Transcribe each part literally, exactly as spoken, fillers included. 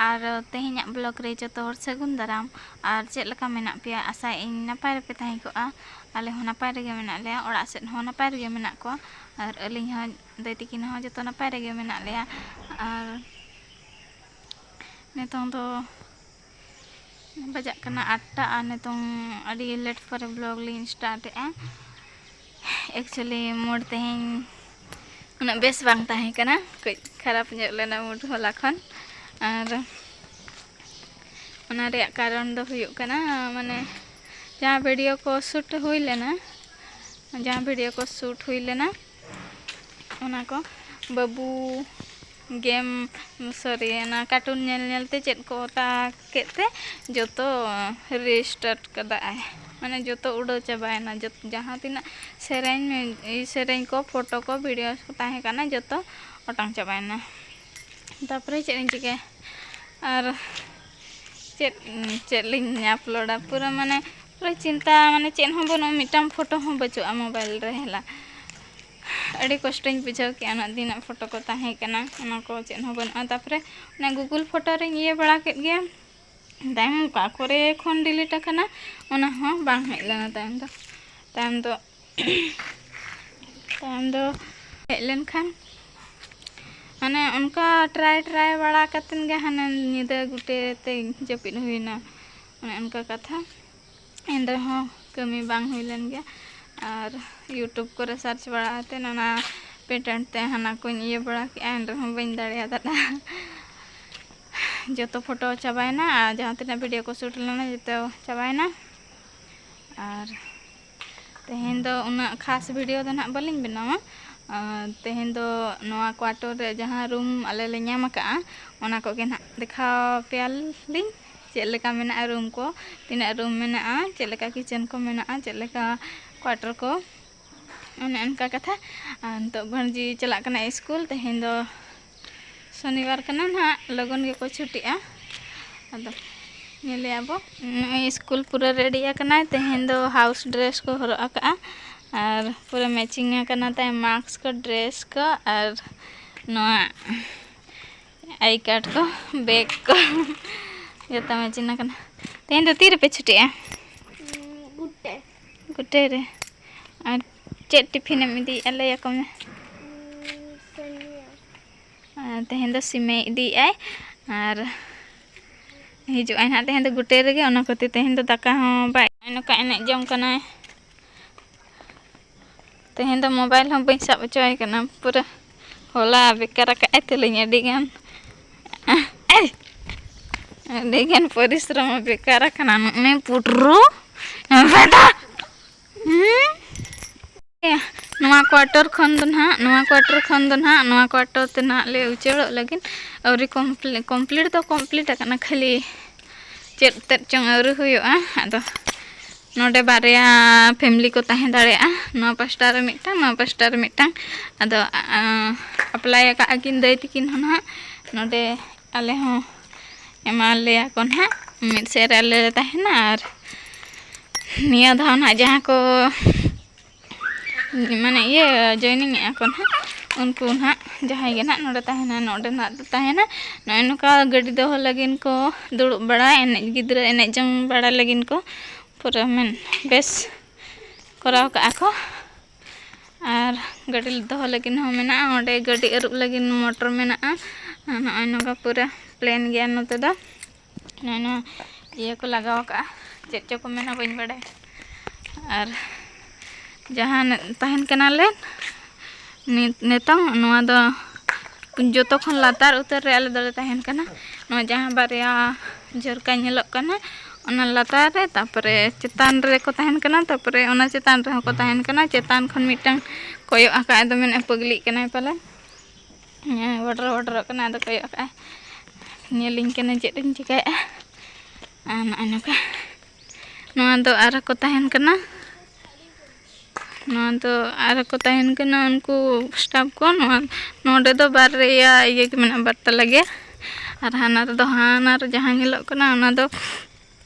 ᱟᱨ ᱛᱮᱦᱮᱧᱟᱜ vlog ᱨᱮ ᱡᱚᱛᱚ ᱦᱚᱲ ᱥᱟᱹᱜᱩᱱ ᱫᱟᱨᱟᱢ᱾ ᱟᱨ ᱪᱮᱫ ᱞᱮᱠᱟ ᱢᱮᱱᱟᱜ ᱯᱮᱭᱟ? ᱟᱥᱟᱭᱮᱫ ᱟᱹᱧ ᱱᱟᱯᱟᱭ ᱨᱮᱯᱮ ᱛᱟᱦᱮᱸ ᱠᱚᱜᱼᱟ᱾ ᱟᱞᱮ ᱦᱚᱸ ᱱᱟᱯᱟᱭ ᱨᱮᱜᱮ ᱢᱮᱱᱟᱜ ᱞᱮᱭᱟ, ᱚᱲᱟᱜ ᱥᱮᱫ ᱦᱚᱸ ᱱᱟᱯᱟᱭ ᱨᱮᱜᱮ ᱢᱮᱱᱟᱜ ᱠᱚᱣᱟ᱾ ᱟᱨ ᱟᱹᱞᱤᱧ ᱦᱚᱸ, ᱫᱟᱹᱭ ᱛᱟᱹᱠᱤᱱ ᱦᱚᱸ ᱡᱚᱛᱚ ᱱᱟᱯᱟᱭ ᱨᱮᱜᱮ ᱢᱮᱱᱟᱜ ᱞᱮᱭᱟ᱾ ᱟᱨ ᱱᱤᱛᱚᱝ ᱫᱚ ᱵᱟᱡᱟᱜ ᱠᱟᱱᱟ ᱟᱴᱴᱟ, ᱟᱨ ᱱᱤᱛᱚᱝ ᱟᱹᱰᱤ late ᱯᱚᱨᱮ vlog ᱞᱤᱧ start ᱮᱫᱼᱟ᱾ Actually mood ᱛᱮᱦᱮᱧ ᱩᱱᱟᱹᱜ ᱵᱮᱥ ᱵᱟᱝ ᱛᱟᱦᱮᱸ ᱠᱟᱱᱟ, ᱠᱟᱹᱡ ᱠᱷᱟᱨᱟᱯ ᱧᱚᱜ ᱞᱮᱱᱟ mood ᱦᱚᱞᱟ ᱠᱷᱚᱱ᱾ ᱟᱨ ᱚᱱᱟ ᱨᱮᱭᱟᱜ ᱠᱟᱨᱚᱱ ᱫᱚ ᱦᱩᱭᱩᱜ ᱠᱟᱱᱟ, ᱢᱟᱱᱮ ᱡᱟᱦᱟᱸ video ᱠᱚ shoot ᱦᱩᱭ ᱞᱮᱱᱟ, ᱡᱟᱦᱟᱸ video ᱠᱚ shoot ᱦᱩᱭ ᱞᱮᱱᱟ, ᱚᱱᱟ ᱠᱚ ᱵᱟᱹᱵᱩ game, sorry, ᱚᱱᱟ cartoon ᱧᱮᱞ ᱧᱮᱞ ᱛᱮ ᱪᱮᱫ ᱠᱚ ᱚᱛᱟ ᱠᱮᱫ ᱛᱮ ᱡᱚᱛᱚ restart ᱠᱟᱫᱟᱭ᱾ ᱢᱟᱱᱮ ᱡᱚᱛᱚ ᱩᱰᱟᱹᱣ ᱪᱟᱵᱟᱭᱮᱱᱟ, ᱡᱚᱛ-, ᱡᱟᱦᱟᱸ ᱛᱤᱱᱟᱹᱜ ᱥᱮᱨᱮᱧ, ᱥᱮᱨᱮᱧ ᱠᱚ, photo ᱠᱚ, video ᱠᱚ ᱛᱟᱦᱮᱸ ᱠᱟᱱᱟ, ᱡᱚᱛᱚ ᱚᱴᱟᱝ ᱪᱟᱵᱟᱭᱮᱱᱟ᱾ ᱛᱟᱨᱯᱚᱨᱮ ᱪᱮᱫ ᱤᱧ ᱪᱤᱠᱟᱹᱭᱟ? ᱟᱨ ᱪᱮᱫ, ᱪᱮᱫ ᱞᱤᱧ uploadᱟ? ᱯᱩᱨᱟᱹ ᱢᱟᱱᱮ ᱯᱩᱨᱟᱹ ᱪᱤᱱᱛᱟ, ᱢᱟᱱᱮ ᱪᱮᱫ ᱦᱚᱸ ᱵᱟᱹᱱᱩᱜᱼᱟ, ᱢᱤᱫᱴᱟᱝ photo ᱦᱚᱸ ᱵᱟᱹᱪᱩᱜᱼᱟ mobile ᱨᱮ᱾ ᱦᱮᱞᱟ, ᱟᱹᱰᱤ ᱠᱚᱥᱴᱚᱧ ᱵᱩᱡᱷᱟᱹᱣ ᱠᱮᱜᱼᱟ᱾ ᱩᱱᱟᱹᱜ ᱫᱤᱱᱟᱜ photo ᱠᱚ ᱛᱟᱦᱮᱸ ᱠᱟᱱᱟ, ᱚᱱᱟ ᱠᱚ ᱪᱮᱫ ᱦᱚᱸ ᱵᱟᱹᱱᱩᱜᱼᱟ᱾ ᱛᱟᱨᱯᱚᱨᱮ ᱚᱱᱟ Google photo ᱨᱮᱧ ᱤᱭᱟᱹ ᱵᱟᱲᱟ ᱠᱮᱫ ᱜᱮ, ᱛᱟᱭᱚᱢ ᱚᱠᱟ ᱠᱚᱨᱮ ᱠᱷᱚᱱ delete ᱟᱠᱟᱱᱟ, ᱚᱱᱟ ᱦᱚᱸ ᱵᱟᱝ ᱦᱮᱡ ᱞᱮᱱᱟ ᱛᱟᱭᱚᱢ ᱫᱚ᱾ ᱛᱟᱭᱚᱢ ᱫᱚ, ᱛᱟᱭᱚᱢ ᱫᱚ ᱦᱮᱡ ᱞᱮᱱᱠᱷᱟᱱ, ᱢᱟᱱᱮ ᱚᱱᱠᱟ try try ᱵᱟᱲᱟ ᱠᱟᱛᱮᱱ ᱜᱮ ᱦᱟᱱᱮ ᱧᱤᱫᱟᱹ ᱜᱩᱴᱮ ᱛᱮ ᱡᱟᱹᱯᱤᱫ ᱦᱩᱭᱱᱟ, ᱚᱱᱮ ᱚᱱᱠᱟ ᱠᱟᱛᱷᱟ᱾ ᱮᱱ ᱨᱮᱦᱚᱸ ᱠᱟᱹᱢᱤ ᱵᱟᱝ ᱦᱩᱭ ᱞᱮᱱ ᱜᱮᱭᱟ᱾ ᱟᱨ YouTube ᱠᱚᱨᱮ search ᱵᱟᱲᱟ ᱠᱟᱛᱮ ᱚᱱᱟ patent ᱛᱮ ᱦᱟᱱᱟ ᱠᱚᱧ ᱤᱭᱟᱹ ᱵᱟᱲᱟ ᱠᱮᱜᱼᱟ, ᱮᱱ ᱨᱮᱦᱚᱸ ᱵᱟᱹᱧ ᱫᱟᱲᱮᱭᱟᱫᱟ᱾ ᱡᱚᱛᱚ photo ᱪᱟᱵᱟᱭᱮᱱᱟ ᱟᱨ ᱡᱟᱦᱟᱸ ᱛᱤᱱᱟᱹᱜ video ᱠᱚ shoot ᱞᱮᱱᱟ, ᱡᱚᱛᱚ ᱪᱟᱵᱟᱭᱮᱱᱟ᱾ ᱟᱨ ᱛᱮᱦᱮᱧ ᱫᱚ ᱩᱱᱟᱹᱜ ᱠᱷᱟᱥ video ᱫᱚ ᱱᱟᱦᱟᱜ ᱵᱟᱹᱞᱤᱧ ᱵᱮᱱᱟᱣᱟ᱾ ᱟᱨ ᱛᱮᱦᱮᱧ ᱫᱚ ᱱᱚᱣᱟ quarter ᱨᱮ ᱡᱟᱦᱟᱸ room ᱟᱞᱮ ᱞᱮ ᱧᱟᱢ ᱟᱠᱟᱫᱼᱟ, ᱚᱱᱟ ᱠᱚᱜᱮ ᱱᱟᱦᱟᱜ ᱫᱮᱠᱷᱟᱣ ᱯᱮᱭᱟᱞᱤᱧ, ᱪᱮᱫ ᱞᱮᱠᱟ ᱢᱮᱱᱟᱜᱼᱟ room ᱠᱚ, ᱛᱤᱱᱟᱹᱜ room ᱢᱮᱱᱟᱜᱼᱟ, ᱪᱮᱫ ᱞᱮᱠᱟ kitchen ᱠᱚ ᱢᱮᱱᱟᱜᱼᱟ, ᱪᱮᱫ ᱞᱮᱠᱟ quarter ᱠᱚ, ᱚᱱᱮ ᱚᱱᱠᱟ ᱠᱟᱛᱷᱟ᱾ ᱟᱨ ᱱᱤᱛᱚᱜ ᱵᱷᱟᱹᱱᱡᱤ ᱪᱟᱞᱟᱜ ᱠᱟᱱᱟ ᱥᱠᱩᱞ᱾ ᱛᱮᱦᱮᱧ ᱫᱚ ᱥᱚᱱᱤᱵᱟᱨ ᱠᱟᱱᱟ ᱱᱟᱦᱟᱜ, ᱞᱚᱜᱚᱱ ᱜᱮᱠᱚ ᱪᱷᱩᱴᱤᱜᱼᱟ᱾ ᱟᱫᱚ ᱧᱮᱞᱮᱭᱟ ᱵᱚ, ᱱᱚᱜᱼᱚᱭ ᱥᱠᱩᱞ ᱯᱩᱨᱟᱹ ready ᱟᱠᱟᱱᱟᱭ᱾ ᱛᱮᱦᱮᱧ ᱫᱚ house dress ᱠᱚ ᱦᱚᱨᱚᱜ ᱟᱠᱟᱫᱼᱟ ᱟᱨ ᱯᱩᱨᱟᱹ matching ᱟᱠᱟᱱᱟ ᱛᱟᱭ, mask ᱠᱚ, dress ᱠᱚ ᱟᱨ ᱱᱚᱣᱟ ᱟᱭ ᱠᱟᱨᱰ ᱠᱚ, ᱵᱮᱜᱽ ᱠᱚ ᱡᱚᱛᱚ ᱢᱮᱪᱤᱝ ᱟᱠᱟᱱᱟ᱾ ᱛᱮᱦᱮᱧ ᱫᱚ ᱛᱤ ᱨᱮᱯᱮ ᱪᱷᱩᱴᱤᱜᱼᱟ? ᱜᱩᱴᱮ᱾ ᱜᱩᱴᱮ ᱨᱮ᱾ ᱟᱨ ᱪᱮᱫ ᱴᱤᱯᱷᱤᱱᱮᱢ ᱤᱫᱤᱭᱮᱫᱼᱟ, ᱞᱟᱹᱭ ᱟᱠᱚ ᱢᱮ᱾ ᱟᱨ ᱛᱮᱦᱮᱧ ᱫᱚ ᱥᱤᱢᱮᱭ ᱤᱫᱤᱭᱮᱫᱼᱟᱭ ᱟᱨ ᱦᱤᱡᱩᱜᱼᱟᱭ ᱱᱟᱦᱟᱜ ᱛᱮᱦᱮᱧ ᱫᱚ ᱜᱩᱴᱮ ᱨᱮᱜᱮ᱾ ᱚᱱᱟ ᱠᱷᱟᱹᱛᱤᱨ ᱛᱮᱦᱮᱧ ᱫᱚ ᱫᱟᱠᱟ ᱦᱚᱸ ᱵᱟᱭ, ᱱᱚᱝᱠᱟ ᱮᱱᱮᱡ ᱡᱚᱝ ᱠᱟᱱᱟᱭ᱾ ᱛᱮᱦᱮᱧ ᱫᱚ ᱢᱳᱵᱟᱭᱤᱞ ᱦᱚᱸ ᱵᱟᱹᱧ ᱥᱟᱵ ᱦᱚᱪᱚᱣᱟᱭ ᱠᱟᱱᱟ, ᱯᱩᱨᱟᱹ ᱦᱚᱞᱟ ᱵᱮᱠᱟᱨ ᱟᱠᱟᱫᱼᱟᱭ ᱛᱟᱹᱞᱤᱧ ᱟᱹᱰᱤᱜᱟᱱ᱾ ᱟᱹᱰᱤᱜᱟᱱ ᱯᱚᱨᱤᱥᱨᱚᱢ ᱵᱮᱠᱟᱨ ᱟᱠᱟᱱᱟ᱾ ᱱᱩᱜᱼᱩᱭ ᱯᱩᱴᱨᱩ ᱵᱮᱴᱟ᱾ ᱦᱩᱸ? ᱱᱚᱣᱟ ᱠᱚᱣᱟᱴᱚᱨ ᱠᱷᱚᱱ ᱫᱚ ᱱᱟᱦᱟᱜ, ᱱᱚᱣᱟ ᱠᱚᱣᱟᱴᱚᱨ ᱠᱷᱚᱱ ᱫᱚ ᱱᱟᱦᱟᱜ, ᱱᱚᱣᱟ ᱠᱚᱣᱟᱴᱚᱨ ᱛᱮ ᱱᱟᱦᱟᱜ ᱞᱮ ᱩᱪᱟᱹᱲᱚᱜ ᱞᱟᱹᱜᱤᱫ᱾ ᱟᱹᱣᱨᱤ ᱠᱚᱢᱯᱞᱤ-, ᱠᱚᱢᱯᱞᱤᱴ ᱫᱚ ᱠᱚᱢᱯᱞᱤᱴ ᱟᱠᱟᱱᱟ, ᱠᱷᱟᱹᱞᱤ ᱪᱮᱫ ᱛᱮᱫ ᱪᱚᱝ ᱟᱹᱣᱨᱤ ᱦᱩᱭᱩᱜᱼᱟ᱾ ᱟᱫᱚ ᱱᱚᱰᱮ ᱵᱟᱨᱭᱟ ᱯᱷᱮᱢᱮᱞᱤ ᱠᱚ ᱛᱟᱦᱮᱸ ᱫᱟᱲᱮᱭᱟᱜᱼᱟ, ᱱᱚᱣᱟ ᱯᱟᱥᱴᱟ ᱨᱮ ᱢᱤᱫᱴᱟᱝ, ᱱᱚᱣᱟ ᱯᱟᱥᱴᱟ ᱨᱮ ᱢᱤᱫᱴᱟᱝ᱾ ᱟᱫᱚ, ᱟ, ᱟᱯᱞᱟᱭ ᱟᱠᱟᱫ ᱟᱹᱠᱤᱱ ᱫᱟᱹᱭ ᱛᱟᱹᱠᱤᱱ ᱦᱚᱸ ᱱᱟᱦᱟᱜ ᱱᱚᱰᱮ ᱟᱞᱮ ᱦᱚᱸ ᱮᱢᱟ ᱞᱮᱭᱟ ᱠᱚ ᱱᱟᱦᱟᱜ, ᱢᱤᱫ ᱥᱮᱫ ᱨᱮ ᱟᱞᱮ ᱞᱮ ᱛᱟᱦᱮᱱᱟ᱾ ᱟᱨ ᱱᱤᱭᱟᱹ ᱫᱷᱟᱣ ᱱᱟᱦᱟᱜ ᱡᱟᱦᱟᱸ ᱠᱚ ᱢᱟᱱᱮ ᱤᱭᱟᱹ ᱡᱚᱭᱱᱤᱝ ᱮᱫᱼᱟ ᱠᱚ ᱱᱟᱦᱟᱜ, ᱩᱱᱠᱩ ᱱᱟᱦᱟᱜ ᱡᱟᱦᱟᱸᱭ ᱜᱮ ᱱᱟᱦᱟᱜ ᱱᱚᱰᱮ ᱛᱟᱦᱮᱱᱟ, ᱱᱚᱰᱮ ᱱᱟᱦᱟᱜ ᱫᱚ ᱛᱟᱦᱮᱱᱟ᱾ ᱱᱚᱜᱼᱚᱭ ᱱᱚᱝᱠᱟ ᱜᱟᱹᱰᱤ ᱫᱚᱦᱚ ᱞᱟᱹᱜᱤᱫ ᱠᱚ, ᱫᱩᱲᱩᱵ ᱵᱟᱲᱟ, ᱮᱱᱮᱡ, ᱜᱤᱫᱽᱨᱟᱹ ᱮᱱᱮᱡ ᱡᱚᱝ ᱵᱟᱲᱟ ᱞᱟᱹᱜᱤᱫ ᱠᱚ ᱯᱩᱨᱟᱹ ᱢᱮᱱ ᱵᱮᱥ ᱠᱚᱨᱟᱣ ᱠᱟᱜᱼᱟ ᱠᱚ᱾ ᱟᱨ ᱜᱟᱹᱰᱤ ᱫᱚᱦᱚ ᱞᱟᱹᱜᱤᱫ ᱦᱚᱸ ᱢᱮᱱᱟᱜᱼᱟ, ᱚᱸᱰᱮ ᱜᱟᱹᱰᱤ ᱟᱹᱨᱩᱵ ᱞᱟᱹᱜᱤᱫ ᱢᱚᱴᱚᱨ ᱢᱮᱱᱟᱜᱼᱟ᱾ ᱱᱚᱜᱼᱚᱭ ᱱᱚᱝᱠᱟ ᱯᱩᱨᱟᱹ ᱯᱞᱮᱱ ᱜᱮᱭᱟ ᱱᱚᱛᱮ ᱫᱚ᱾ ᱱᱚᱜᱼᱚᱭ ᱱᱚᱣᱟ ᱤᱭᱟᱹ ᱠᱚ ᱞᱟᱜᱟᱣ ᱟᱠᱟᱫᱼᱟ, ᱪᱮᱫ ᱪᱚ ᱠᱚ ᱢᱮᱱᱟ ᱵᱟᱹᱧ ᱵᱟᱰᱟᱭᱟ᱾ ᱟᱨ ᱡᱟᱦᱟᱸ ᱱᱤ-, ᱛᱟᱦᱮᱱ ᱠᱟᱱᱟᱞᱮ ᱱᱤᱛ, ᱱᱤᱛᱚᱝ ᱱᱚᱣᱟ ᱫᱚ ᱡᱚᱛᱚ ᱠᱷᱚᱱ ᱞᱟᱛᱟᱨ ᱩᱛᱟᱹᱨ ᱨᱮ ᱟᱞᱮ ᱫᱚᱞᱮ ᱛᱟᱦᱮᱱ ᱠᱟᱱᱟ᱾ ᱱᱚᱣᱟ ᱡᱟᱦᱟᱸ ᱵᱟᱨᱭᱟ ᱡᱷᱟᱨᱠᱟ ᱧᱮᱞᱚᱜ ᱠᱟᱱᱟ, ᱚᱱᱟ ᱞᱟᱛᱟᱨ ᱨᱮ, ᱛᱟᱨᱯᱚᱨᱮ ᱪᱮᱛᱟᱱ ᱨᱮᱠᱚ ᱛᱟᱦᱮᱱ ᱠᱟᱱᱟ, ᱛᱟᱨᱯᱚᱨᱮ ᱚᱱᱟ ᱪᱮᱛᱟᱱ ᱨᱮᱦᱚᱸ ᱠᱚ ᱛᱟᱦᱮᱱ ᱠᱟᱱᱟ᱾ ᱪᱮᱛᱟᱱ ᱠᱷᱚᱱ ᱢᱤᱫᱴᱟᱝ ᱠᱚᱭᱚᱜ ᱟᱠᱟᱫ ᱫᱚ ᱢᱮᱱᱮᱫ ᱯᱟᱹᱜᱽᱞᱤᱜ ᱠᱟᱱᱟᱭ ᱯᱟᱞᱮ᱾ ᱦᱮᱸ, ᱵᱚᱰᱨᱚ ᱵᱚᱰᱨᱚᱜ ᱠᱟᱱᱟ, ᱟᱫᱚ ᱠᱚᱭᱚᱜ ᱟᱠᱟᱫᱼᱟᱭ, ᱧᱮᱞᱤᱧ ᱠᱟᱱᱟ ᱪᱮᱫ ᱤᱧ ᱪᱤᱠᱟᱹᱭᱮᱫᱼᱟ᱾ ᱟᱨ ᱱᱚᱜᱼᱚᱭ ᱱᱚᱝᱠᱟ, ᱱᱚᱣᱟ ᱫᱚ ᱟᱨ ᱠᱚ ᱛᱟᱦᱮᱱ ᱠᱟᱱᱟ, ᱱᱚᱣᱟ ᱫᱚ ᱟᱨ ᱠᱚ ᱛᱟᱦᱮᱱ ᱠᱟᱱᱟ ᱩᱱᱠᱩ ᱥᱴᱟᱯ ᱠᱚ᱾ ᱱᱚᱣᱟ, ᱱᱚᱰᱮ ᱫᱚ ᱵᱟᱨᱭᱟ ᱤᱭᱟᱹ ᱜᱮ ᱢᱮᱱᱟᱜᱼᱟ, ᱵᱟᱨ ᱛᱟᱞᱟ ᱜᱮ᱾ ᱟᱨ ᱦᱟᱱᱟ ᱨᱮᱫᱚ, ᱦᱟᱱᱟ ᱨᱮ ᱡᱟᱦᱟᱸ ᱧᱮᱞᱚᱜ ᱠᱟᱱᱟ, ᱚᱱᱟ ᱫᱚ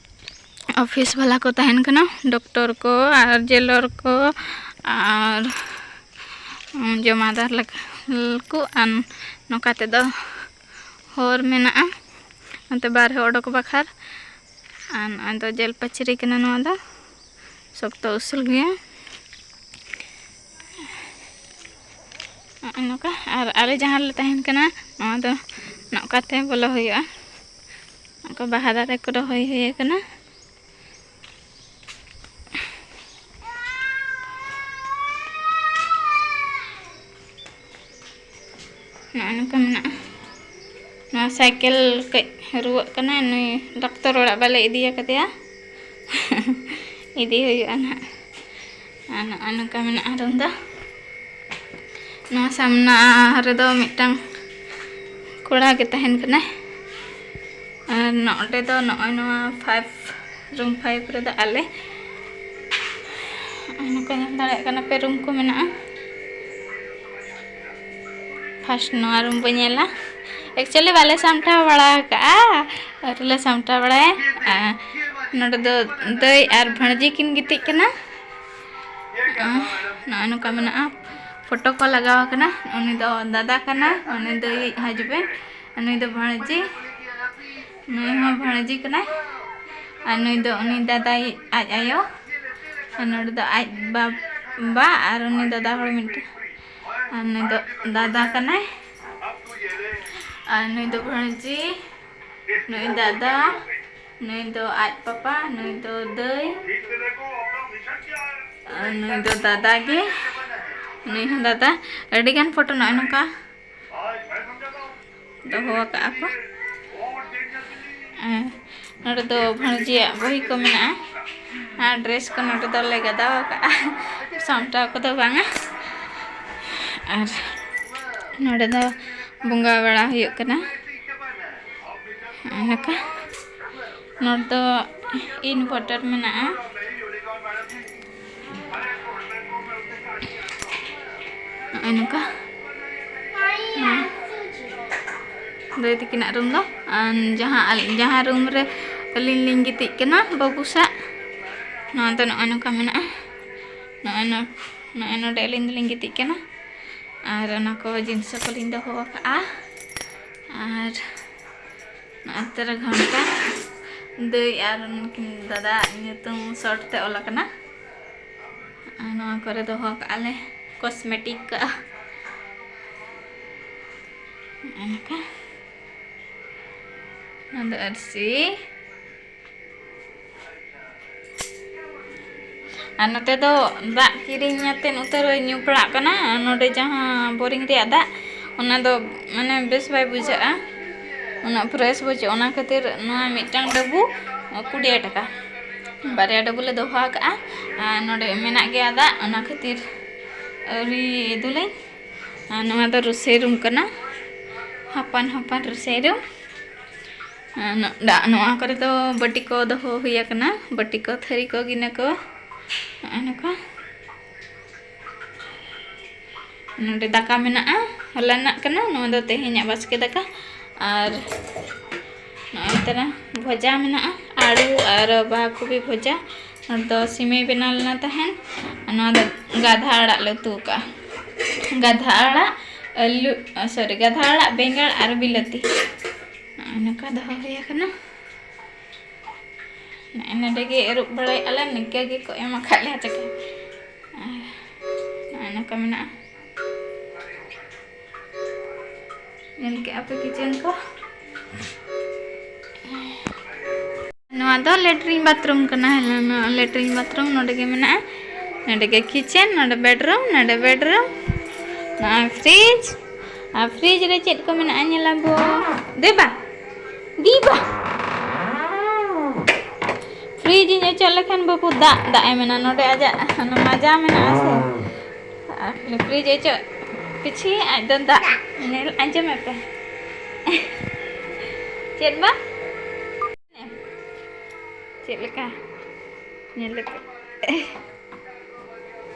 ᱚᱯᱷᱤᱥ ᱵᱟᱞᱟ ᱠᱚ ᱛᱟᱦᱮᱱ ᱠᱟᱱᱟ, ᱰᱚᱠᱴᱚᱨ ᱠᱚ ᱟᱨ ᱡᱮᱞᱚᱨ ᱠᱚ ᱟᱨ ᱡᱚᱢᱟᱫᱟᱨ ᱞᱮᱠᱟ ᱠᱚ᱾ ᱟᱨ ᱱᱚᱝᱠᱟ ᱛᱮᱫᱚ ᱦᱚᱨ ᱢᱮᱱᱟᱜᱼᱟ ᱚᱱᱛᱮ ᱵᱟᱨᱦᱮ ᱚᱰᱚᱠ ᱵᱟᱠᱷᱨᱟ᱾ ᱟᱨ ᱱᱚᱜᱼᱚᱭ ᱫᱚ ᱡᱮᱞ ᱯᱟᱹᱪᱨᱤ ᱠᱟᱱᱟ ᱱᱚᱣᱟ ᱫᱚ, ᱥᱚᱠᱛᱚ ᱩᱥᱩᱞ ᱜᱮᱭᱟ᱾ ᱱᱚᱜᱼᱚᱭ ᱱᱚᱝᱠᱟ᱾ ᱟᱨ ᱟᱞᱮ ᱡᱟᱦᱟᱸ ᱨᱮᱞᱮ ᱛᱟᱦᱮᱱ ᱠᱟᱱᱟ, ᱱᱚᱣᱟ ᱫᱚ ᱱᱚᱝᱠᱟᱛᱮ ᱵᱚᱞᱚ ᱦᱩᱭᱩᱜᱼᱟ᱾ ᱱᱚᱝᱠᱟ ᱵᱟᱦᱟ ᱫᱟᱨᱮ ᱠᱚ ᱨᱚᱦᱚᱭ ᱦᱩᱭ ᱟᱠᱟᱱᱟ᱾ ᱱᱚᱜᱼᱚᱭ ᱱᱚᱝᱠᱟ ᱢᱮᱱᱟᱜᱼᱟ᱾ ᱱᱚᱣᱟ ᱥᱟᱭᱠᱮᱞ ᱠᱟᱹᱡ ᱨᱩᱣᱟᱹᱜ ᱠᱟᱱᱟ, ᱱᱩᱭ ᱰᱟᱠᱛᱚᱨ ᱚᱲᱟᱜ ᱵᱟᱞᱮ ᱤᱫᱤ ᱟᱠᱟᱫᱮᱭᱟ᱾ ᱤᱫᱤ ᱦᱩᱭᱩᱜᱼᱟ ᱱᱟᱦᱟᱜ᱾ ᱟᱨ ᱱᱚᱜᱼᱚᱭ ᱱᱚᱝᱠᱟ ᱢᱮᱱᱟᱜᱼᱟ ᱨᱩᱢ ᱫᱚ᱾ ᱱᱚᱣᱟ ᱥᱟᱢᱱᱟ ᱨᱮᱫᱚ ᱢᱤᱫᱴᱟᱝ ᱠᱚᱲᱟ ᱜᱮ ᱛᱟᱦᱮᱱ ᱠᱟᱱᱟᱭ᱾ ᱟᱨ ᱱᱚᱰᱮ ᱫᱚ ᱱᱚᱜᱼᱚᱭ ᱱᱚᱣᱟ ᱯᱷᱟᱭᱤᱵᱷ, ᱨᱩᱢ ᱯᱷᱟᱭᱤᱵᱷ ᱨᱮᱫᱚ ᱟᱞᱮ᱾ ᱱᱚᱝᱠᱟ ᱧᱮᱞ ᱫᱟᱲᱮᱭᱟᱜ ᱠᱟᱱᱟ ᱯᱮ, ᱨᱩᱢ ᱠᱚ ᱢᱮᱱᱟᱜᱼᱟ᱾ ᱯᱷᱟᱥᱴ ᱱᱚᱣᱟ ᱨᱩᱢ ᱵᱚ ᱧᱮᱞᱟ᱾ ᱮᱠᱪᱩᱭᱮᱞᱤ ᱵᱟᱞᱮ ᱥᱟᱢᱴᱟᱣ ᱵᱟᱲᱟ ᱟᱠᱟᱫᱼᱟ, ᱟᱹᱣᱨᱤ ᱞᱮ ᱥᱟᱢᱴᱟᱣ ᱵᱟᱲᱟᱭᱟ᱾ ᱟᱨ ᱱᱚᱰᱮ ᱫᱚ ᱫᱟᱹᱭ ᱟᱨ ᱵᱷᱟᱹᱬᱡᱤ ᱠᱤᱱ ᱜᱤᱛᱤᱡ ᱠᱟᱱᱟ᱾ ᱟᱨ ᱱᱚᱜᱼᱚᱭ ᱱᱚᱝᱠᱟ ᱢᱮᱱᱟᱜᱼᱟ, ᱯᱷᱳᱴᱳ ᱠᱚ ᱞᱟᱜᱟᱣ ᱟᱠᱟᱱᱟ᱾ ᱩᱱᱤ ᱫᱚ ᱫᱟᱫᱟ ᱠᱟᱱᱟ, ᱩᱱᱤ ᱫᱟᱹᱭᱤᱡ ᱦᱟᱡᱵᱮᱱᱰ, ᱩᱱᱤ ᱫᱚ ᱵᱷᱟᱹᱬᱡᱤ, ᱱᱩᱭ ᱦᱚᱸ ᱵᱷᱟᱹᱬᱡᱤ ᱠᱟᱱᱟᱭ᱾ ᱟᱨ ᱱᱩᱭ ᱫᱚ ᱩᱱᱤ ᱫᱟᱫᱟᱭᱤᱡ ᱟᱡ ᱟᱭᱳ, ᱟᱨ ᱱᱚᱰᱮ ᱫᱚ ᱟᱡ ᱵᱟᱵᱟ ᱟᱨ ᱩᱱᱤ ᱫᱟᱫᱟ ᱦᱚᱲ ᱢᱤᱫᱴᱮᱱ, ᱟᱨ ᱱᱩᱭ ᱫᱚ ᱫᱟᱫᱟ ᱠᱟᱱᱟᱭ, ᱟᱨ ᱱᱩᱭ ᱫᱚ ᱵᱷᱟᱹᱬᱡᱤ, ᱱᱩᱭ ᱫᱟᱫᱟ, ᱱᱩᱭ ᱫᱚ ᱟᱡ ᱯᱟᱯᱟ, ᱱᱩᱭ ᱫᱚ ᱫᱟᱹᱭ, ᱟᱨ ᱱᱩᱭ ᱫᱚ ᱫᱟᱫᱟ ᱜᱮ, ᱱᱩᱭ ᱦᱚᱸ ᱫᱟᱫᱟ᱾ ᱟᱹᱰᱤᱜᱟᱱ ᱯᱷᱳᱴᱳ ᱱᱚᱜᱼᱚᱭ ᱱᱚᱝᱠᱟ ᱫᱚᱦᱚ ᱟᱠᱟᱫᱼᱟ ᱠᱚ᱾ ᱟᱨ ᱱᱚᱰᱮ ᱫᱚ ᱵᱷᱟᱹᱬᱡᱤᱭᱟᱜ ᱵᱚᱦᱤ ᱠᱚ ᱢᱮᱱᱟᱜᱼᱟ᱾ ᱟᱨ ᱰᱨᱮᱥ ᱠᱚ ᱱᱚᱰᱮ ᱫᱚᱞᱮ ᱜᱟᱫᱟᱣ ᱟᱠᱟᱫᱼᱟ, ᱥᱟᱢᱴᱟᱣ ᱠᱚᱫᱚ ᱵᱟᱝᱟ᱾ ᱟᱨ ᱱᱚᱰᱮ ᱫᱚ ᱵᱚᱸᱜᱟ ᱵᱟᱲᱟ ᱦᱩᱭᱩᱜ ᱠᱟᱱᱟ᱾ ᱱᱚᱝᱠᱟ ᱱᱚᱰᱮ ᱫᱚ ᱤᱱᱵᱷᱟᱨᱴᱟᱨ ᱢᱮᱱᱟᱜᱼᱟ᱾ ᱱᱚᱜᱼᱚᱭ ᱱᱚᱝᱠᱟ᱾ ᱫᱟᱹᱭ ᱛᱟᱹᱠᱤᱱᱟᱜ ᱨᱩᱢ ᱫᱚ, ᱟᱨ ᱡᱟᱦᱟᱸ ᱟᱞ-, ᱡᱟᱦᱟᱸ ᱨᱩᱢ ᱨᱮ ᱟᱹᱞᱤᱧ ᱞᱤᱧ ᱜᱤᱛᱤᱡ ᱠᱟᱱᱟ ᱵᱟᱹᱵᱩ ᱥᱟᱜ, ᱱᱚᱣᱟ ᱫᱚ ᱱᱚᱜᱼᱚᱭ ᱱᱚᱝᱠᱟ ᱢᱮᱱᱟᱜᱼᱟ᱾ ᱱᱚᱜᱼᱚᱭ ᱱᱚ-, ᱱᱚᱜᱼᱚᱭ ᱱᱚᱰᱮ ᱟᱹᱞᱤᱧ ᱫᱚᱞᱤᱧ ᱜᱤᱛᱤᱡ ᱠᱟᱱᱟ᱾ ᱟᱨ ᱚᱱᱟ ᱠᱚ ᱡᱤᱱᱤᱥ ᱠᱚᱞᱤᱧ ᱫᱚᱦᱚ ᱟᱠᱟᱫᱼᱟ᱾ ᱟᱨ ᱱᱚᱜᱼᱚᱭ ᱛᱟᱨᱟ ᱜᱷᱚᱱᱴᱟ ᱫᱟᱹᱭ ᱟᱨ ᱩᱱᱠᱤᱱ ᱫᱟᱫᱟ ᱧᱩᱛᱩᱢ ᱥᱚᱨᱴ ᱛᱮ ᱚᱞ ᱟᱠᱟᱱᱟ᱾ ᱟᱨ ᱱᱚᱣᱟ ᱠᱚᱨᱮ ᱫᱚᱦᱚ ᱠᱟᱜᱼᱟ ᱞᱮ ᱠᱚᱥᱢᱮᱴᱤᱠ ᱠᱟᱜᱼᱟ᱾ ᱚᱱᱠᱟ ᱱᱚᱣᱟ ᱫᱚ ᱟᱹᱨᱥᱤ᱾ ᱟᱨ ᱱᱚᱛᱮ ᱫᱚ ᱫᱟᱜ ᱠᱤᱨᱤᱧ ᱟᱛᱮᱫ ᱩᱛᱟᱹᱨ ᱧᱩ ᱯᱟᱲᱟᱜ ᱠᱟᱱᱟ᱾ ᱱᱚᱰᱮ ᱡᱟᱦᱟᱸ ᱵᱳᱨᱤᱝ ᱨᱮᱭᱟᱜ ᱫᱟᱜ, ᱚᱱᱟ ᱫᱚ ᱢᱟᱱᱮ ᱵᱮᱥ ᱵᱟᱭ ᱵᱩᱡᱷᱟᱹᱜᱼᱟ, ᱩᱱᱟᱹᱜ ᱯᱷᱨᱮᱥ ᱵᱩᱡᱷᱟᱹᱜᱼᱟ᱾ ᱚᱱᱟ ᱠᱷᱟᱹᱛᱤᱨ ᱱᱚᱣᱟ ᱢᱤᱫᱴᱟᱝ ᱰᱟᱹᱵᱩ ᱠᱩᱲᱤ ᱴᱟᱠᱟ, ᱵᱟᱨᱭᱟ ᱰᱟᱹᱵᱩ ᱞᱮ ᱫᱚᱦᱚ ᱟᱠᱟᱫᱼᱟ᱾ ᱟᱨ ᱱᱚᱰᱮ ᱢᱮᱱᱟᱜ ᱜᱮᱭᱟ ᱫᱟᱜ, ᱚᱱᱟ ᱠᱷᱟᱹᱛᱤᱨ ᱟᱹᱣᱨᱤ ᱤᱫᱩᱞᱟᱹᱧ᱾ ᱟᱨ ᱱᱚᱣᱟ ᱫᱚ ᱨᱚᱥᱳᱭ ᱨᱩᱢ ᱠᱟᱱᱟ, ᱦᱚᱯᱚᱱ ᱦᱚᱯᱚᱱ ᱨᱚᱥᱳᱭ ᱨᱩᱢ᱾ ᱟᱨ ᱱᱚ-, ᱫᱟᱜ, ᱱᱚᱣᱟ ᱠᱚᱨᱮ ᱫᱚ ᱵᱟᱹᱴᱤ ᱠᱚ ᱫᱚᱦᱚ ᱦᱩᱭ ᱟᱠᱟᱱᱟ, ᱵᱟᱹᱴᱤ ᱠᱚ, ᱛᱷᱟᱹᱨᱤ ᱠᱚ, ᱜᱤᱱᱟᱹ ᱠᱚ, ᱱᱚᱜᱼᱚᱭ ᱱᱚᱝᱠᱟ᱾ ᱱᱚᱰᱮ ᱫᱟᱠᱟ ᱢᱮᱱᱟᱜᱼᱟ, ᱦᱚᱞᱟᱱᱟᱜ ᱠᱟᱱᱟ, ᱱᱚᱣᱟ ᱫᱚ ᱛᱮᱦᱮᱧᱟᱜ ᱵᱟᱥᱠᱮ ᱫᱟᱠᱟ᱾ ᱟᱨ ᱱᱚᱜᱼᱚᱭ ᱛᱟᱨᱟ ᱵᱷᱚᱡᱟ ᱢᱮᱱᱟᱜᱼᱟ, ᱟᱹᱞᱩ ᱟᱨ ᱵᱟᱦᱟ ᱠᱚᱵᱤ ᱵᱷᱚᱡᱟ᱾ ᱱᱚᱣᱟ ᱫᱚ ᱥᱤᱢᱮᱭ ᱵᱮᱱᱟᱣ ᱞᱮᱱᱟ ᱛᱟᱦᱮᱱ᱾ ᱟᱨ ᱱᱚᱣᱟ ᱫᱚ ᱜᱟᱫᱷᱟ ᱟᱲᱟᱜ ᱞᱮ ᱩᱛᱩ ᱟᱠᱟᱫᱼᱟ᱾ ᱜᱟᱫᱷᱟ ᱟᱲᱟᱜ, ᱟᱹᱞᱩ, ᱥᱚᱨᱤ, ᱜᱟᱫᱷᱟ ᱟᱲᱟᱜ, ᱵᱮᱸᱜᱟᱲ ᱟᱨ ᱵᱤᱞᱟᱹᱛᱤ᱾ ᱱᱚᱜᱼᱚᱭ ᱱᱚᱝᱠᱟ ᱫᱚᱦᱚ ᱦᱩᱭ ᱟᱠᱟᱱᱟ᱾ ᱱᱚᱜᱼᱚᱭ ᱱᱚᱰᱮ ᱜᱮ ᱟᱹᱨᱩᱵ ᱵᱟᱲᱟᱭᱮᱫᱼᱟ ᱞᱮ, ᱱᱤᱝᱠᱟᱹ ᱜᱮᱠᱚ ᱮᱢ ᱟᱠᱟᱫ ᱞᱮᱭᱟ ᱪᱟᱠᱟ᱾ ᱟᱨ ᱱᱚᱜᱼᱚᱭ ᱱᱚᱝᱠᱟ ᱢᱮᱱᱟᱜᱼᱟ᱾ ᱧᱮᱞ ᱠᱮᱜᱼᱟ ᱯᱮ ᱠᱤᱪᱮᱱ ᱠᱚ᱾ ᱱᱚᱣᱟ ᱫᱚ ᱞᱮᱴᱨᱤᱱ ᱵᱟᱛᱷᱨᱩᱢ ᱠᱟᱱᱟ᱾ ᱦᱮᱸ, ᱱᱚᱣᱟ ᱞᱮᱴᱨᱤᱱ ᱵᱟᱛᱷᱨᱩᱢ ᱱᱚᱰᱮ ᱜᱮ ᱢᱮᱱᱟᱜᱼᱟ᱾ ᱱᱚᱰᱮ ᱜᱮ ᱠᱤᱪᱮᱱ, ᱱᱚᱰᱮ ᱵᱮᱰᱨᱩᱢ, ᱱᱚᱰᱮ ᱵᱮᱰᱨᱩᱢ᱾ ᱱᱚᱣᱟ ᱯᱷᱨᱤᱡᱽ, ᱟᱨ ᱯᱷᱨᱤᱡᱽ ᱨᱮ ᱪᱮᱫ ᱠᱚ ᱢᱮᱱᱟᱜᱼᱟ ᱧᱮᱞᱟᱵᱚ᱾ ᱫᱮᱵᱟ, ᱫᱤᱵᱟ᱾ ᱯᱷᱨᱤᱡᱽ ᱤᱧ ᱚᱪᱚᱜ ᱞᱮᱠᱷᱟᱱ ᱵᱟᱹᱵᱩ ᱫᱟᱜ, ᱫᱟᱜ ᱮ ᱢᱮᱱᱟ᱾ ᱱᱚᱰᱮ ᱟᱡᱟᱜ ᱚᱱᱟ ᱢᱟᱡᱟ ᱢᱮᱱᱟᱜᱼᱟ ᱥᱮ᱾ ᱟᱨ ᱯᱷᱨᱤᱡᱽ ᱚᱪᱚᱜ ᱯᱤᱪᱷᱤ ᱟᱡ ᱫᱚ ᱫᱟᱜ᱾ ᱧᱮᱞ, ᱟᱸᱡᱚᱢᱮᱫ ᱯᱮ? ᱪᱮᱫ ᱵᱟ? ᱪᱮᱫ ᱞᱮᱠᱟ? ᱧᱮᱞ ᱞᱮᱯᱮ᱾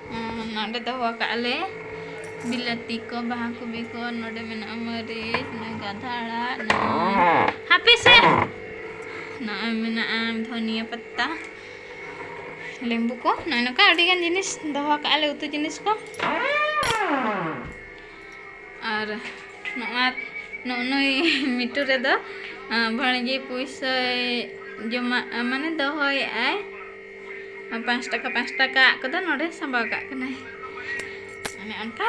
ᱦᱩᱸ, ᱱᱚᱰᱮ ᱫᱚᱦᱚ ᱠᱟᱜᱼᱟ ᱞᱮ ᱵᱤᱞᱟᱹᱛᱤ ᱠᱚ, ᱵᱟᱦᱟ ᱠᱚᱵᱤ ᱠᱚ, ᱱᱚᱰᱮ ᱢᱮᱱᱟᱜᱼᱟ ᱢᱟᱹᱨᱤᱪ, ᱱᱚᱰᱮ ᱜᱟᱫᱷᱟ ᱟᱲᱟᱜ, ᱱᱚᱜᱼᱚᱭ ᱦᱟᱯᱮ ᱥᱮ, ᱱᱚᱜᱼᱚᱭ ᱢᱮᱱᱟᱜᱼᱟ ᱫᱷᱚᱱᱤᱭᱟᱹ ᱯᱟᱛᱟ, ᱞᱮᱵᱩ ᱠᱚ, ᱱᱚᱜᱼᱚᱭ ᱱᱚᱝᱠᱟ ᱟᱹᱰᱤᱜᱟᱱ ᱡᱤᱱᱤᱥ ᱫᱚᱦᱚ ᱠᱟᱜᱼᱟ ᱞᱮ, ᱩᱛᱩ ᱡᱤᱱᱤᱥ ᱠᱚ᱾ ᱟᱨ ᱱᱚᱣᱟ ᱱᱩᱜᱼᱩ ᱱᱩᱭ ᱢᱤᱴᱩ ᱨᱮᱫᱚ, ᱟᱸ, ᱵᱷᱟᱹᱬᱡᱤ ᱯᱩᱭᱥᱟᱹᱭ ᱡᱚᱢᱟ, ᱟᱸ, ᱢᱟᱱᱮ ᱫᱚᱦᱚᱭᱮᱫᱼᱟᱭ᱾ ᱟᱨ ᱯᱟᱸᱪ ᱴᱟᱠᱟ, ᱯᱟᱸᱪ ᱴᱟᱠᱟ ᱟᱜ ᱠᱚᱫᱚ ᱱᱚᱰᱮ ᱥᱟᱸᱵᱟᱣ ᱠᱟᱜ ᱠᱟᱱᱟᱭ᱾ ᱚᱱᱮ ᱚᱱᱠᱟ᱾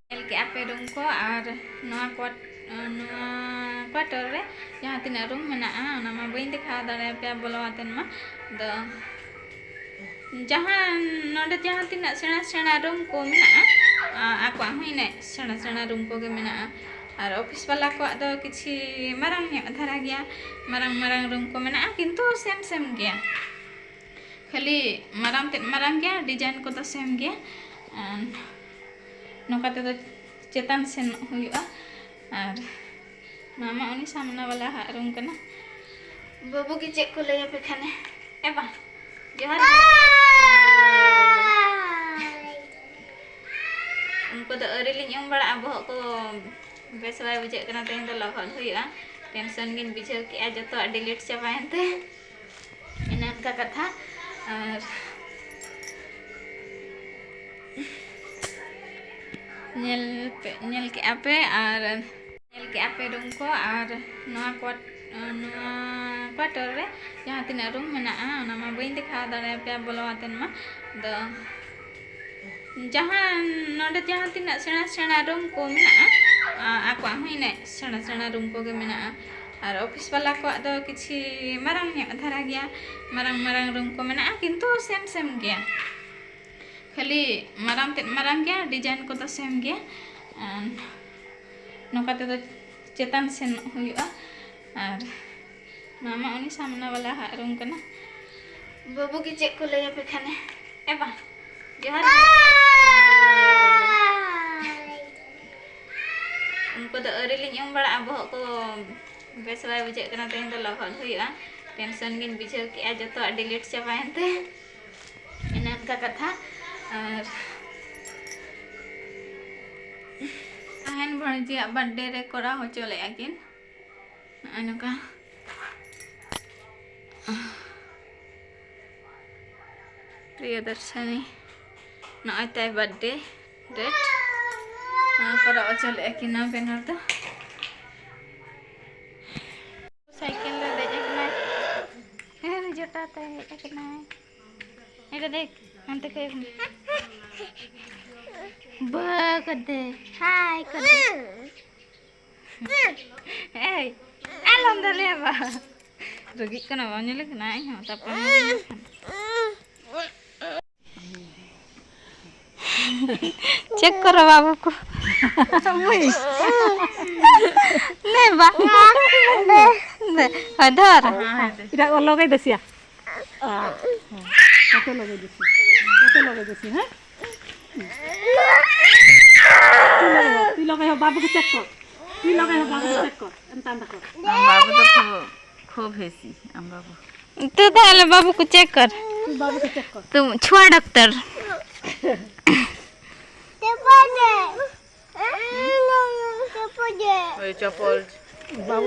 ᱧᱮᱞ ᱠᱮᱜᱼᱟ ᱯᱮ ᱨᱩᱢ ᱠᱚ, ᱟᱨ ᱱᱚᱣᱟ ᱠᱚ, ᱱᱚᱣᱟ ᱠᱚᱣᱟᱴᱟᱨ ᱨᱮ ᱡᱟᱦᱟᱸ ᱛᱤᱱᱟᱹᱜ ᱨᱩᱢ ᱢᱮᱱᱟᱜᱼᱟ, ᱚᱱᱟ ᱢᱟ ᱵᱟᱹᱧ ᱫᱮᱠᱷᱟᱣ ᱫᱟᱲᱮᱭᱟᱯᱮᱭᱟ ᱵᱚᱞᱚ ᱟᱛᱮᱱ ᱢᱟ᱾ ᱟᱫᱚ ᱡᱟᱦᱟᱸ ᱱᱚᱰᱮ ᱡᱟᱦᱟᱸ ᱛᱤᱱᱟᱹᱜ ᱥᱮᱬᱟ ᱥᱮᱬᱟ ᱨᱩᱢ ᱠᱚ ᱢᱮᱱᱟᱜᱼᱟ, ᱟ-, ᱟᱠᱚᱣᱟᱜ ᱦᱚᱸ ᱤᱱᱟᱹᱜ ᱥᱮᱬᱟ ᱥᱮᱬᱟ ᱨᱩᱢ ᱠᱚᱜᱮ ᱢᱮᱱᱟᱜᱼᱟ᱾ ᱟᱨ ᱚᱯᱷᱤᱥ ᱵᱟᱞᱟ ᱠᱚᱣᱟᱜ ᱫᱚ ᱠᱤᱪᱷᱤ ᱢᱟᱨᱟᱝ ᱧᱚᱜ ᱫᱷᱟᱨᱟ ᱜᱮᱭᱟ, ᱢᱟᱨᱟᱝ ᱢᱟᱨᱟᱝ ᱨᱩᱢ ᱠᱚ ᱢᱮᱱᱟᱜᱼᱟ, ᱠᱤᱱᱛᱩ ᱥᱮᱢ ᱥᱮᱢ ᱜᱮᱭᱟ, ᱠᱷᱟᱹᱞᱤ ᱢᱟᱨᱟᱝ ᱛᱮᱫ ᱢᱟᱨᱟᱝ ᱜᱮᱭᱟ, ᱰᱤᱡᱟᱭᱤᱱ ᱠᱚᱫᱚ ᱥᱮᱢ ᱜᱮᱭᱟ᱾ ᱟᱨ ᱱᱚᱝᱠᱟ ᱛᱮᱫᱚ ᱪᱮᱛᱟᱱ ᱥᱮᱱᱚᱜ ᱦᱩᱭᱩᱜᱼᱟ᱾ ᱟᱨ ᱱᱚᱣᱟ ᱢᱟ ᱩᱱᱤ ᱥᱟᱢᱱᱟ ᱵᱟᱞᱟ ᱦᱟᱜ ᱨᱩᱢ ᱠᱟᱱᱟ᱾ ᱵᱟᱹᱵᱩ ᱜᱮ ᱪᱮᱫ ᱠᱚ ᱞᱟᱹᱭᱟᱯᱮ ᱠᱷᱟᱱᱮ? ᱮ ᱵᱟ, ᱡᱚᱦᱟᱨ ᱜᱮ᱾ ᱩᱱᱠᱩ ᱫᱚ ᱟᱹᱣᱨᱤ ᱞᱤᱧ ᱩᱢ ᱵᱟᱲᱟᱜᱼᱟ, ᱵᱚᱦᱚᱜ ᱠᱚ ᱵᱮᱥ ᱵᱟᱭ ᱵᱩᱡᱷᱟᱹᱜ ᱠᱟᱱᱟ, ᱛᱮᱦᱮᱧ ᱫᱚ ᱞᱚᱦᱚᱫ ᱦᱩᱭᱩᱜᱼᱟ᱾ ᱴᱮᱱᱥᱚᱱ ᱜᱤᱧ ᱵᱩᱡᱷᱟᱹᱣ ᱠᱮᱜᱼᱟ, ᱡᱚᱛᱚᱣᱟᱜ ᱰᱤᱞᱤᱴ ᱪᱟᱵᱟᱭᱮᱱ ᱛᱮ᱾ ᱤᱱᱟᱹ ᱚᱱᱠᱟ ᱠᱟᱛᱷᱟ᱾ ᱟᱨ ᱧᱮᱞ ᱯᱮ, ᱧᱮᱞ ᱠᱮᱜᱼᱟ ᱯᱮ, ᱟᱨ ᱧᱮᱞ ᱠᱮᱜᱼᱟ ᱯᱮ ᱨᱩᱢ ᱠᱚ, ᱟᱨ ᱱᱚᱣᱟ ᱠᱚᱣᱟᱴ-, ᱱᱚᱣᱟ ᱠᱚᱣᱟᱴᱟᱨ ᱨᱮ ᱡᱟᱦᱟᱸ ᱛᱤᱱᱟᱹᱜ ᱨᱩᱢ ᱢᱮᱱᱟᱜᱼᱟ, ᱚᱱᱟ ᱢᱟ ᱵᱟᱹᱧ ᱫᱮᱠᱷᱟᱣ ᱫᱟᱲᱮᱭᱟᱯᱮᱭᱟ ᱵᱚᱞᱚ ᱟᱛᱮᱱ ᱢᱟ᱾ ᱟᱫᱚ ᱡᱟᱦᱟᱸ ᱱᱚᱰᱮ ᱡᱟᱦᱟᱸ ᱛᱤᱱᱟᱹᱜ ᱥᱮᱬᱟ ᱥᱮᱬᱟ ᱨᱩᱢ ᱠᱚ ᱢᱮᱱᱟᱜᱼᱟ, ᱟ-, ᱟᱠᱚᱣᱟᱜ ᱦᱚᱸ ᱤᱱᱟᱹᱜ ᱥᱮᱬᱟ ᱥᱮᱬᱟ ᱨᱩᱢ ᱠᱚᱜᱮ ᱢᱮᱱᱟᱜᱼᱟ᱾ ᱟᱨ ᱚᱯᱷᱤᱥ ᱵᱟᱞᱟ ᱠᱚᱣᱟᱜ ᱫᱚ ᱠᱤᱪᱷᱤ ᱢᱟᱨᱟᱝ ᱧᱚᱜ ᱫᱷᱟᱨᱟ ᱜᱮᱭᱟ, ᱢᱟᱨᱟᱝ ᱢᱟᱨᱟᱝ ᱨᱩᱢ ᱠᱚ ᱢᱮᱱᱟᱜᱼᱟ, ᱠᱤᱱᱛᱩ ᱥᱮᱢ ᱥᱮᱢ ᱜᱮᱭᱟ, ᱠᱷᱟᱹᱞᱤ ᱢᱟᱨᱟᱝ ᱛᱮᱫ ᱢᱟᱨᱟᱝ ᱜᱮᱭᱟ, ᱰᱤᱡᱟᱭᱤᱱ ᱠᱚᱫᱚ ᱥᱮᱢ ᱜᱮᱭᱟ᱾ ᱟᱨ ᱱᱚᱝᱠᱟ ᱛᱮᱫᱚ ᱪᱮᱛᱟᱱ ᱥᱮᱱᱚᱜ ᱦᱩᱭᱩᱜᱼᱟ᱾ ᱟᱨ ᱱᱚᱣᱟ ᱢᱟ ᱩᱱᱤ ᱥᱟᱢᱱᱟ ᱵᱟᱞᱟ ᱦᱟᱜ ᱨᱩᱢ ᱠᱟᱱᱟ᱾ ᱵᱟᱹᱵᱩ ᱜᱮ ᱪᱮᱫ ᱠᱚ ᱞᱟᱹᱭᱟᱯᱮ ᱠᱷᱟᱱᱮ? ᱮ ᱵᱟ, ᱡᱚᱦᱟᱨ ᱜᱮ᱾ ᱩᱱᱠᱩ ᱫᱚ ᱟᱹᱣᱨᱤ ᱞᱤᱧ ᱩᱢ ᱵᱟᱲᱟᱜᱼᱟ, ᱵᱚᱦᱚᱜ ᱠᱚ ᱵᱮᱥ ᱵᱟᱭ ᱵᱩᱡᱷᱟᱹᱜ ᱠᱟᱱᱟ, ᱛᱮᱦᱮᱧ ᱫᱚ ᱞᱚᱦᱚᱫ ᱦᱩᱭᱩᱜᱼᱟ᱾ ᱴᱮᱱᱥᱚᱱ ᱜᱤᱧ ᱵᱩᱡᱷᱟᱹᱣ ᱠᱮᱜᱼᱟ, ᱡᱚᱛᱚᱣᱟᱜ ᱰᱤᱞᱤᱴ ᱪᱟᱵᱟᱭᱮᱱ ᱛᱮ᱾ ᱤᱱᱟᱹ ᱚᱱᱠᱟ ᱠᱟᱛᱷᱟ᱾ ᱟᱨ ᱛᱟᱦᱮᱱ ᱵᱷᱟᱹᱬᱡᱤᱭᱟᱜ ᱵᱟᱨᱛᱷᱰᱮ ᱨᱮ ᱠᱚᱨᱟᱣ ᱦᱚᱪᱚ ᱞᱮᱫᱼᱟ ᱠᱤᱱ ᱱᱚᱜᱼᱚᱭ ᱱᱚᱝᱠᱟ᱾ ᱯᱨᱤᱭᱚᱫᱚᱨᱥᱤᱱᱤ, ᱱᱚᱜᱼᱚᱭ ᱛᱟᱭ ᱵᱟᱨᱛᱷᱰᱮ ᱰᱮᱴ᱾ ᱱᱚᱣᱟ ᱠᱚᱨᱮ ᱚᱪᱚᱞᱮᱫᱼᱟ ᱠᱤᱱ ᱱᱚᱣᱟ ᱵᱮᱱᱟᱨ ᱫᱚ᱾ ᱥᱟᱭᱠᱮᱞ ᱨᱮ ᱫᱮᱡ ᱟᱠᱟᱱᱟᱭ᱾ ᱦᱮᱸ, ᱡᱚᱴᱟᱣ ᱛᱟᱭ ᱦᱮᱡ ᱟᱠᱟᱱᱟᱭ᱾ ᱮᱸᱰᱮ ᱫᱮᱠᱷ, ᱦᱟᱱᱛᱮ ᱠᱚᱭᱚᱜ ᱢᱮ᱾ ᱵᱟᱹ ᱠᱚᱫᱮ, ᱦᱟᱭ ᱠᱚᱫᱮ᱾ ᱮᱭ, ᱟᱞᱚᱢ ᱫᱟᱞᱮᱭᱟ ᱵᱟ᱾ ᱨᱟᱹᱜᱤᱜ ᱠᱟᱱᱟ, ᱵᱟᱢ ᱧᱮᱞᱮ ᱠᱟᱱᱟ? ᱤᱧ ᱦᱚᱸ ᱛᱟᱨᱯᱚᱨ ᱧᱮᱞ ᱢᱮ ᱠᱷᱟᱱ᱾ ᱪᱮᱠ ᱠᱚᱨᱚ ᱵᱟᱹᱵᱩ ᱠᱚ᱾ ᱢᱩᱭ᱾ ᱱᱮ ᱵᱟ᱾ ᱱᱮ, ᱦᱳᱭ ᱫᱷᱚᱨ᱾ ᱮᱴᱟᱜ ᱠᱚ ᱞᱚᱜᱮ ᱫᱮᱥᱤᱭᱟ᱾ ᱟᱦ, ᱦᱮᱸ᱾ ᱠᱟᱛᱮ ᱞᱚᱜᱮ ᱫᱮᱥᱤ᱾ ᱠᱟᱛᱮ ᱞᱚᱜᱮ ᱫᱮᱥᱤ, ᱦᱮᱸ? ᱛᱩᱭ ᱞᱚᱜᱮ ᱦᱚ, ᱛᱩᱭ ᱞᱚᱜᱮ ᱦᱚ, ᱵᱟᱹᱵᱩ ᱠᱚ ᱪᱮᱠ ᱠᱚᱨ᱾ ᱛᱩᱭ ᱞᱚᱜᱮ ᱦᱚ, ᱵᱟᱹᱵᱩ ᱠᱚ ᱪᱮᱠ ᱠᱚᱨ᱾ ᱮᱱᱛᱟᱱ ᱫᱟᱠᱚ᱾ ᱟᱢ ᱵᱟᱹᱵᱩ ᱫᱚ ᱠᱷᱩᱵ, ᱠᱷᱩᱵ ᱦᱮᱥᱤ, ᱟᱢ ᱵᱟᱹᱵᱩ᱾ ᱛᱩ ᱛᱟᱦᱞᱮ ᱵᱟᱹᱵᱩ ᱠᱚ ᱪᱮᱠ ᱠᱚᱨ᱾ ᱛᱩ ᱵᱟᱹᱵᱩ ᱠᱚ ᱪᱮᱠ ᱠᱚᱨ᱾ ᱛᱩ ᱪᱷᱩᱣᱟ ᱰᱟᱠᱛᱟᱨ᱾ ᱳᱭ ᱪᱚᱯᱚᱞ᱾ ᱵᱟᱹᱵᱩ